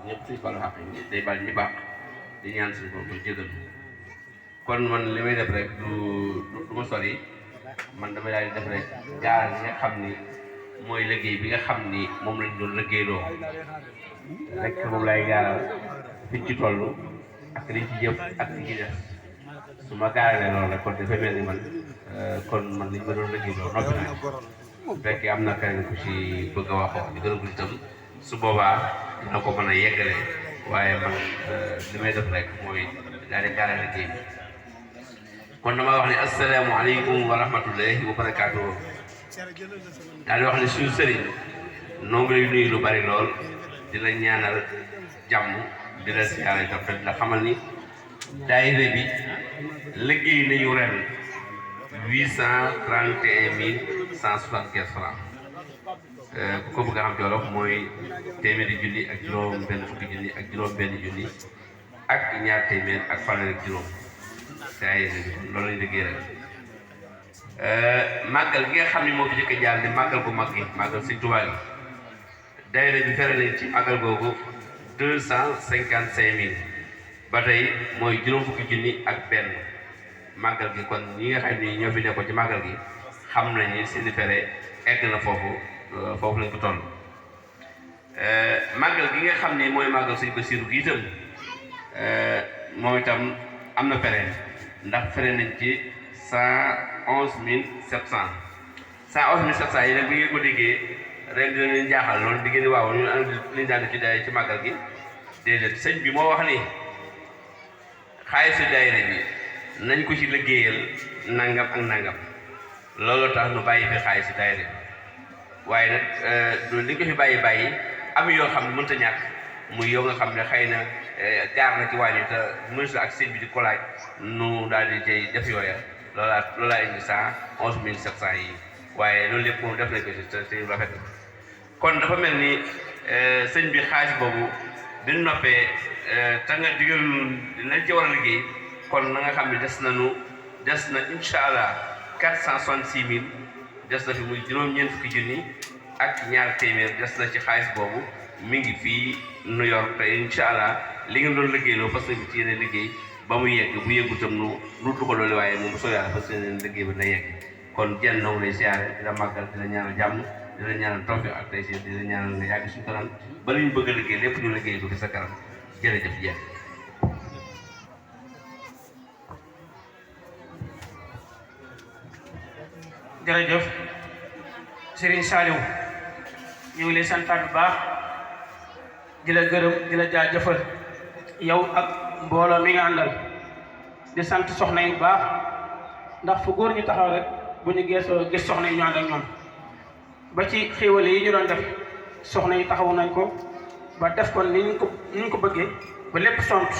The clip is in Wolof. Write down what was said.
ñëpp suñu balu xaq yi day bal ñi baax di ñaan suñu borom jégal kon man li may def rek du ma sori man damay daal di def rek gaaral li nga xam ni mooy liggéey bi nga xam ni moom lañ doon liggéeyloo rek moom lay gaaral fi ci toll ak liñ ci jëf ak li ci def su ma gaaralee loolu rek kon dafay mel ni man kon man liñ ma doon liggéeyloo noppi na bu fekkee am na keneen ku ci bëgg a wax di gën a gudd itam su boobaa dina ko mën a yeggale waaye man li may def rek mooy daal di gaarale liggéey bi kon dama wax ne asalaamaaleykum wa rahmatullahi wa barakaatuh daal di wax ne suñu sëriñ noo ngi lay nuyu lu bari lool di la ñaanal jàmm di la siyaare itam te di la xamal ni daayira bi liggéey nañu ren 831 175 francs ku ko bëgg a xam jolof mooy téeméeri junni ak juróom benn fukki junni ak juróom benn junni ak ñaar téeméer ak fanweer ak juróom daayira bi loolu lañu liggéey ren màggal gi nga xam ne moo fi jëkk a jaar di màggal bu mag gi màggal Sëñ Tuubaa gi daayira bi fere nañ ci màggal googu 255 000 ba tey mooy juróom fukki junni ak benn màggal gi kon ñi nga xam ni ñoo fi nekkoon ci màggal gi xam nañ ni seeni fere egg na foofu lañ ko toll màggal gi nga xam ni mooy màggal Sëñ Basiru gi itam moom itam am na fere ndax fere nañ ci 111 700 yi nag bi ngeen ko déggee ren dina leen jaaxal loolu di ngeen waaw ñu am liñ daan ci daay ci màggal gi déedéet sëñ bi moo wax ni xaalisu daayira bi nañ ko ci liggéeyal nangam ak nangam loolu tax nu bàyyi fi xaalisu daayira bi waaye nag loolu li nga ko fi bàyyi am yoo xam ne mënta ñàkk muy yow nga xam ne xëy na gaar na ci wàññi te ministre ak sëñ bi di ko laaj nu daal di cay def yooya loolaa indi 111 700 yi waaye loolu lépp moom def nañ ko ci te rafet na kon dafa mel ni sëñ bi xaalis boobu bi ñu noppee te nga digal lañ ci war a liggéey kon na nga xam ne des na incha allah 466 000 des na fi muy juróom-ñeent fukki junni ak ñaar téeméer des na ci xaalis boobu mi ngi fii New York te incha allah li ngeen doon liggéeyloo fas yéene ci yéene liggéey ba mu yegg bu yeggu tam nu du ko loolu waaye moom soo yàlla fas yéene liggéey ba na yegg kon jenn naw lay siyaare di la màggal di la ñaanal jàmm di la ñaanal tawfeex ak tey si di la ñaanal nga yàgg suñu kanam ba li ñu bëgg a liggéey lépp ñu liggéey ko fi sa kanam jërëjëf jeex. jërëjëf Serigne Saliou ñu ngi lay santaat bu baax di la gërëm di la jaajëfal yow ak mbooloo mi nga àndal di sant soxna yi bu baax ndax fu góor ñu taxaw rek bu ñu geesoo gis soxna yi ñu ànd ak ñoom ba ci xéewale yi ñu doon def soxna yi taxawu nañ ko ba def ko ni ñu ko bëggee ba lépp sont